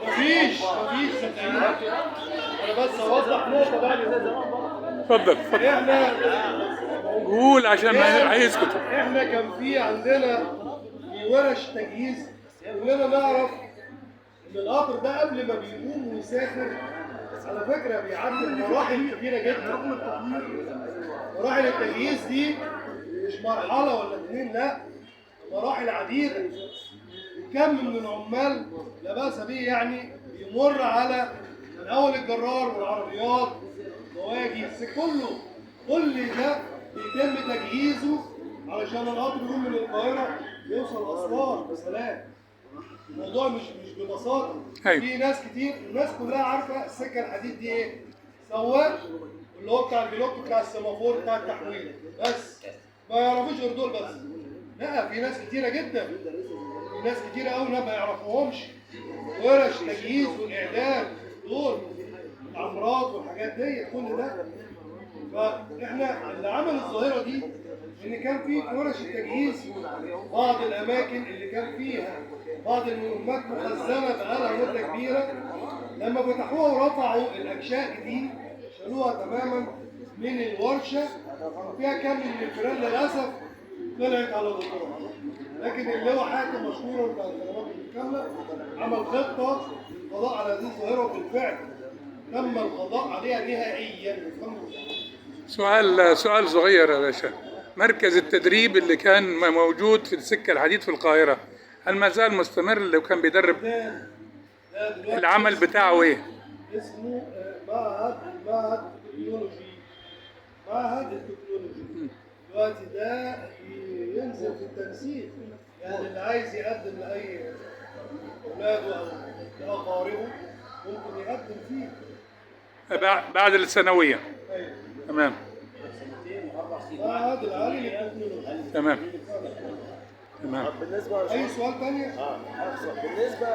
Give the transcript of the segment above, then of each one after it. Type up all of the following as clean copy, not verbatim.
مفيش صدقيني. انا بس اوضح نقطة بعد اتفضل اتفضل. احنا قول عشان ما هيسكتوا. احنا كان في عندنا في ورش تجهيز، كلنا نعرف ان القطر ده قبل ما بيقوم ويسافر على فكرة بيعدي مراحل كبيرة جدا. مراحل التجهيز دي مش مرحلة ولا اتنين، لا، مراحل عديدة. وكم من العمال لا باس به يعني بيمر على من اول الجرار والعربيات بواجي كله، كل ده بيتم تجهيزه علشان القطر يقوم من القاهرة يوصل اسوان بسلام. الموضوع مش ببساطة. أيوة. في ناس كتير، الناس كلها عارفه السكة الحديد دي ايه، سواق اللي هو بتاع البلوك بتاع السيمافور بتاع التحويل بس، ما يعرفوش غير دول بس. لا، في ناس كتيرة جدا، في ناس كتيرة قوي ما يعرفوهمش. ورش تجهيز والاعداد دول العمارات والحاجات دي كل ده. فاحنا اللي عمل الظاهرة دي ان كان في ورش التجهيز بعض الاماكن اللي كان فيها بعض المهمات مخزنة بقالها مده كبيرة، لما فتحوها ورفعوا الاكشاك دي شالوها تماما من الورشة، فيها كم من الفيران للاسف طلعت على القطار. لكن اللي هو حاتم مشهورة بتاع الخدمات الكاملة عمل خطه للقضاء على هذه الظاهرة، وبالفعل تم القضاء عليها نهائيا. سؤال صغير يا باشا، مركز التدريب اللي كان موجود في السكة الحديد في القاهرة هل ما زال مستمر؟ اللي كان بيدرب ده دلوقتي العمل بتاعه ايه؟ اسمه معهد التكنولوجي. معهد التكنولوجي دلوقتي ده ينزل في التنسيق، يعني اللي عايز يقدم لأي أولاده أو لأقاربه ممكن يقدم فيه. بعد الثانوية. أيوه. تمام. معهد العالي للتكنولوجيا. تمام تمام. بالنسبة أي سؤال تاني؟ بالنسبة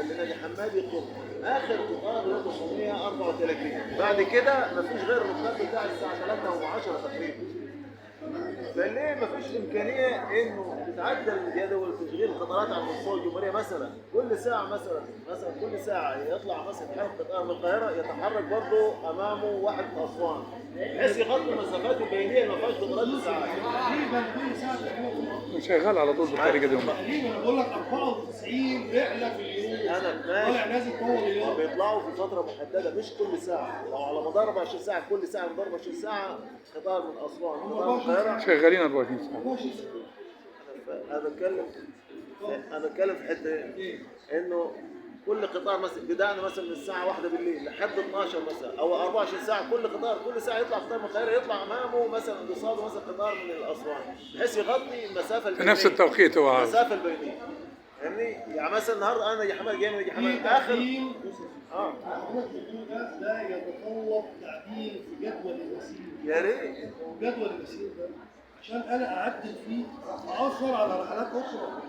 لنادي حمادي قطب، اخر قطار 1934، بعد كده مفيش غير الركاب بتاع الساعة 3:10 تقريبا. فليه مفيش امكانية انه تتعدل جدول تشغيل القطارات على مستوى الجمهورية مثلا كل ساعة، مثلا كل ساعة يطلع مثلا يتحرك قطار من القاهرة، يتحرك برضه امامه واحد من اسوان، بحيث يغطي المسافات البينية اللي ما فيهاش قطارات بالساعات. تقريبا كل ساعة تقريبا. شغال على طول بالطريقة دي. تقريبا أنا بقول لك 94 رحلة في اليوم. أنا ماشي. طالع نازل طول اليوم. بيطلعوا في فترة محددة مش كل ساعة، لو على مدار 24 ساعة كل ساعة مدار 24 ساعة قطار من اسوان قطار من القاهرة. شغالين 24 ساعة. 24 ساعة. انا بتكلم في حتة ايه؟ انه كل قطار مثلا بدأنا مثلا من الساعة 1 بالليل لحد 12 مثلا او 24 ساعة، كل قطار كل ساعة يطلع قطار من القاهرة يطلع امامه مثلا قصاده مثلا قطار من الاسوان، بحيث يغطي المسافة في البينية. نفس التوقيت هو عاوز. المسافة البينية. فاهمني؟ يعني مثلا النهارده انا يا حماد جاي من يا حماد في اخر تعديل. حضرتك بتقول ده يتطلب تعديل في جدول المسير. يا ريت. جدول المسير ده عشان انا اعدل فيه اثر على رحلات اخرى.